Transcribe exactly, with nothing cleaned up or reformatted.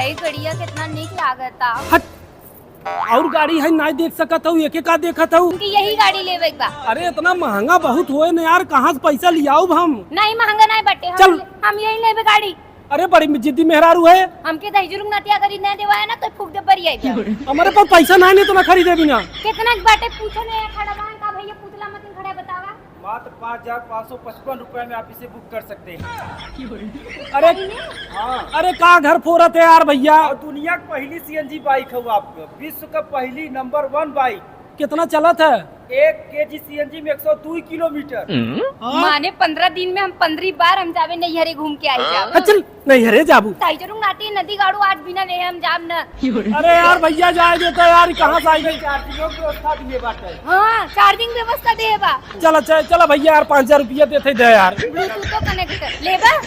ई गड़िया कितना नीक लागता। हट, और गाड़ी है, नाहीं देख सकत हऊ, एके का देखत हऊ? हमके यही गाड़ी लेवे के बा। अरे, इतना महंगा बहुत होए न यार, कहाँ से पैसा लियाउब हम? नाहीं, महंगा नाहीं बाटे, हम चल। ले-, हम यही लेबे गाड़ी। अरे, बड़ी जिद्दी मेहरारू है। हमके दही जुलुम नाती अगर ई नाहीं देवाए ना, तो फूक दे बरिया ही बा। हमरे पास पैसा नाहीं, नाहीं तो ना खरीदे बिना। कितना के बाटे पूछो ना, यहाँ खड़ा बा, का भैया पुतला मतिन खड़ा बतावा? मात्र पाँच हजार पाँच सौ पचपन रुपए में आप इसे बुक कर सकते हैं। अरे, हाँ। अरे, का घर फोरत है यार भैया? और दुनिया की पहली सीएनजी बाइक है वो आपको, विश्व का पहली नंबर वन बाइक। कितना चलत है? एक केजी सीएनजी में एक सौ दो किलोमीटर। माने पन्द्रह दिन में हम पन्द्रह बार हम जावे नैहरे घूम के आई जाब। हाँ, चल, नैहरे जाबू। ताई जरूर नाती नदी गाड़ू आज बिना ले हम जाब न। अरे यार भैया, जाए देता यार, कहाँ से आई गई? चार्जिंग की व्यवस्था भी है बाटे। हाँ, चार्जिंग व्यवस्था दे बा। चला, चला, चला भैया यार, पाँच हजार रुपया देते दे यार। ब्लूटूथ तो कनेक्ट कर लेबा।